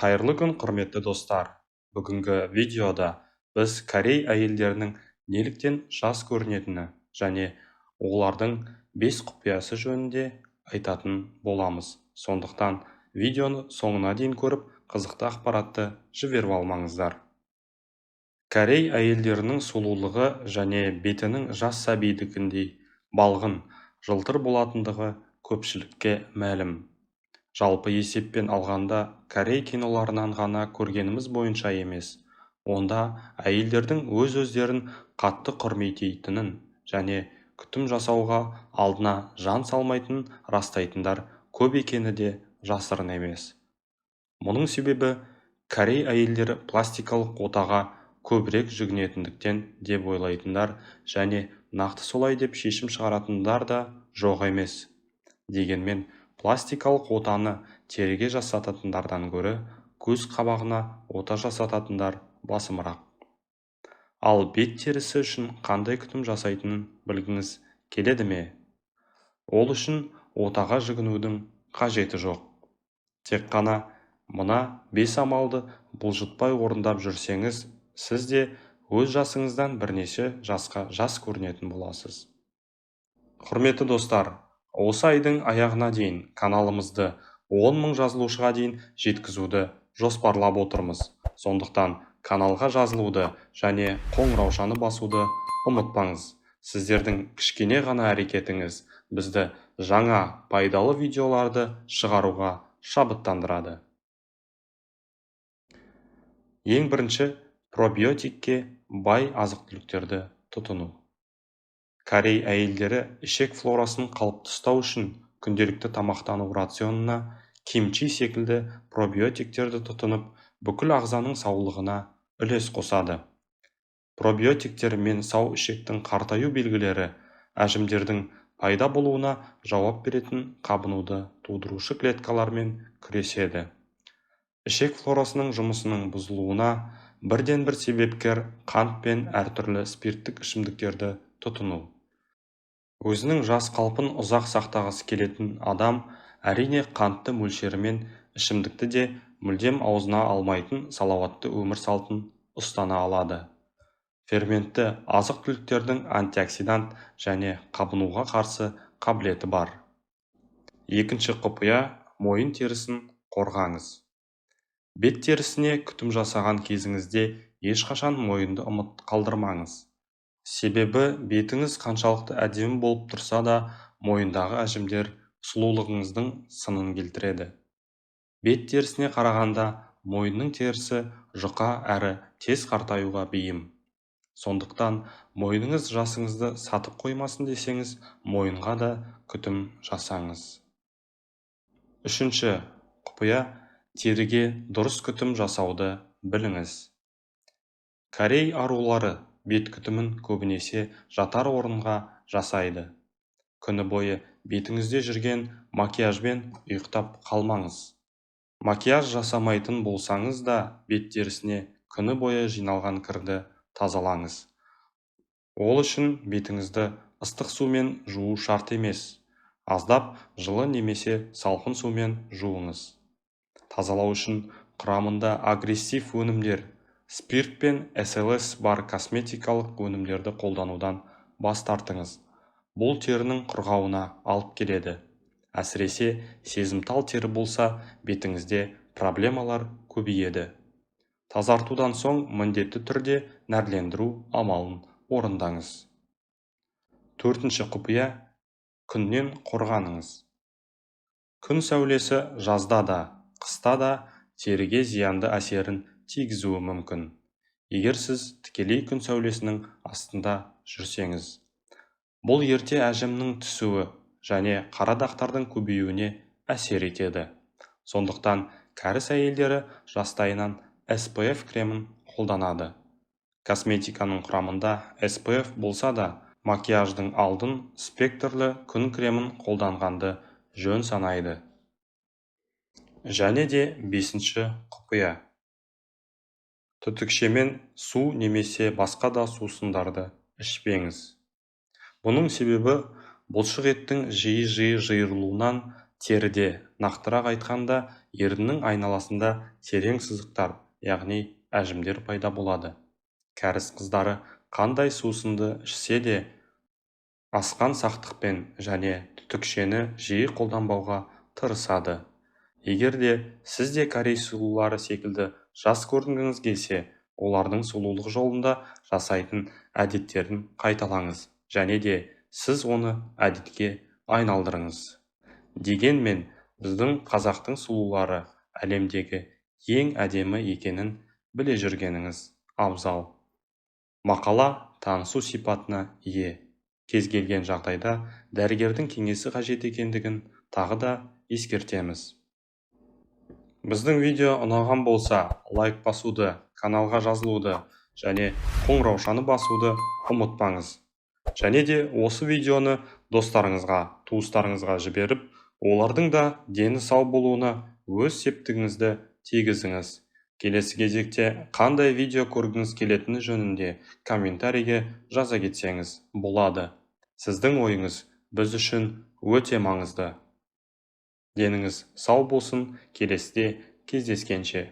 Қайырлы күн, құрметті достар! Бүгінгі видеода біз корей әйелдерінің неліктен жас көрінетіні және олардың 5 құпиясы жөнінде айтатын боламыз. Сондықтан видеоны соңына дейін көріп, қызықты ақпаратты жіберіп алмаңыздар. Корей әйелдерінің сұлулығы және бетінің жас сәбидікіндей балғын, жылтыр болатындығы көпшілікке мәлім. Жалпы есеппен алғанда корей киноларынан ғана көргеніміз бойынша емес, онда әйелдердің өз-өздерін қатты құрметтейтінін және күтім жасауға алдына жан салмайтынын растайтындар көп екені де жасырын емес. Мұның себебі корей әйелдері пластикалық отаға көбірек жүгінетіндіктен деп ойлайтындар және нақты солай деп шешім шығаратындар да жоқ емес. Дегенмен пластикалық отаны теріге жасататындардан гөрі көз қабағына ота жасататындар басымырақ. Ал бет терісі үшін қандай күтім жасайтынын білгіңіз келеді ме? Ол үшін отаға жүгінудің қажеті жоқ. Тек қана мына 5 амалды бұлжытпай орындап жүрсеңіз, сіз де өз жасыңыздан бірнеше жасқа жас көрінетін боласыз. Құрметті достар, осы айдың аяғына дейін каналымызды 10 мың жазылушыға дейін жеткізуді жоспарлап отырмыз. Сондықтан каналға жазылуды және қоңыраушаны басуды ұмытпаңыз. Сіздердің кішкене ғана әрекетіңіз бізді жаңа пайдалы видеоларды шығаруға шабыттандырады. Ең бірінші пробиотикке бай азық-түліктерді тұтыну. Корей әйелдері ішек флорасын қалыпты ұстау үшін күнделікті тамақтану рационына кимчи секілді пробиотиктерді тұтынып, бүкіл ағзаның саулығына үлес қосады. Пробиотиктер мен сау ішектің қартаю белгілері әжімдердің пайда болуына жауап беретін қабынуды тудырушы клеткалармен күреседі. Ішек флорасының жұмысының бұзылуына бірден-бір себепкер қант пен әртүрлі спирттік ішімдіктерді тұтыну. Өзінің жас қалпын ұзақ сақтағысы келетін адам әрине қантты мөлшерімен ішімдікті де мүлдем аузына алмайтын салауатты өмір салтын ұстана алады. Ферментті азық-түліктердің антиоксидант және қабынуға қарсы қабілеті бар. Екінші құпия – мойын терісін қорғаңыз. Бет терісіне күтім жасаған кезіңізде ешқашан мойынды ұмыт қалдырмаңыз. Себебі бетіңіз қаншалықты әдемі болып тұрса да мойындағы әжімдер сұлулығыңыздың сынын келтіреді. Бет терісіне қарағанда мойынның терісі жұқа әрі тез қартаюға бейім. Сондықтан мойныңыз жасыңызды сатып қоймасын десеңіз, мойынға да күтім жасаңыз. Үшінші құпия – теріге дұрыс күтім жасауды біліңіз. Корей арулары бет күтімін көбінесе жатар орынға жасайды. Күні бойы бетіңізде жүрген макияжбен ұйықтап қалмаңыз. Макияж жасамайтын болсаңыз да бет терісіне күні бойы жиналған кірді тазалаңыз. Ол үшін бетіңізді ыстық сумен жуу шарт емес. Аздап жылы немесе салқын сумен жуыңыз. Тазалау үшін құрамында агрессив өнімдер, спирт пен СЛС бар косметикалық өнімдерді қолданудан бас тартыңыз. Бұл терінің құрғауына алып келеді. Әсіресе сезімтал тері болса, бетіңізде проблемалар көбейеді. Тазартудан соң міндетті түрде нәрлендіру амалын орындаңыз. Төртінші құпия – күннен қорғаныңыз. Күн сәулесі жазда да, қыста да теріге зиянды әсерін тигізуі мүмкін. Егер сіз тікелей күн сәулесінің астында жүрсеңіз. Бұл ерте әжімнің түсуі және қара дақтардың көбеюіне әсер етеді. Сондықтан кәріс әйелдері жастайынан SPF кремін қолданады. Косметиканың құрамында SPF болса да, макияждың алдын спектрлі күн кремін қолданғанды жөн санайды. Және де бесінші құпия. Түтікшемен су немесе басқа да сусындарды ішпеңіз. Бұның себебі бұлшық еттің жиі-жиі жиырылуынан теріде, нақтырақ айтқанда, еріннің айналасында терең сызықтар, яғни әжімдер пайда болады. Кәріс қыздары қандай сусынды ішсе де асқан сақтықпен және түтікшені жиі қолданбауға тырысады. Егер де сіз де корей сұлулары секілді жас көрінгіңіз келсе, олардың сұлулық жолында жасайтын әдеттерін қайталаңыз және де сіз оны әдетке айналдырыңыз. Дегенмен, біздің қазақтың сұлулары әлемдегі ең әдемі екенін біле жүргеніңіз абзал. Мақала танысу сипатына ие. Кез келген жағдайда дәрігердің кеңесі қажет екендігін тағы да ескертеміз. Біздің видео ұнаған болса, лайк басуды, каналға жазылуды және қоңыраушаны басуды ұмытпаңыз. Және де осы видеоны достарыңызға, туыстарыңызға жіберіп, олардың да дені сау болуына өз септігіңізді тигізіңіз. Келесі кезекте қандай видео көргіңіз келетіні жөнінде комментарийге жаза кетсеңіз болады. Сіздің ойыңыз біз үшін өте маңызды. Деніңіз сау болсын, келесіде кездескенше.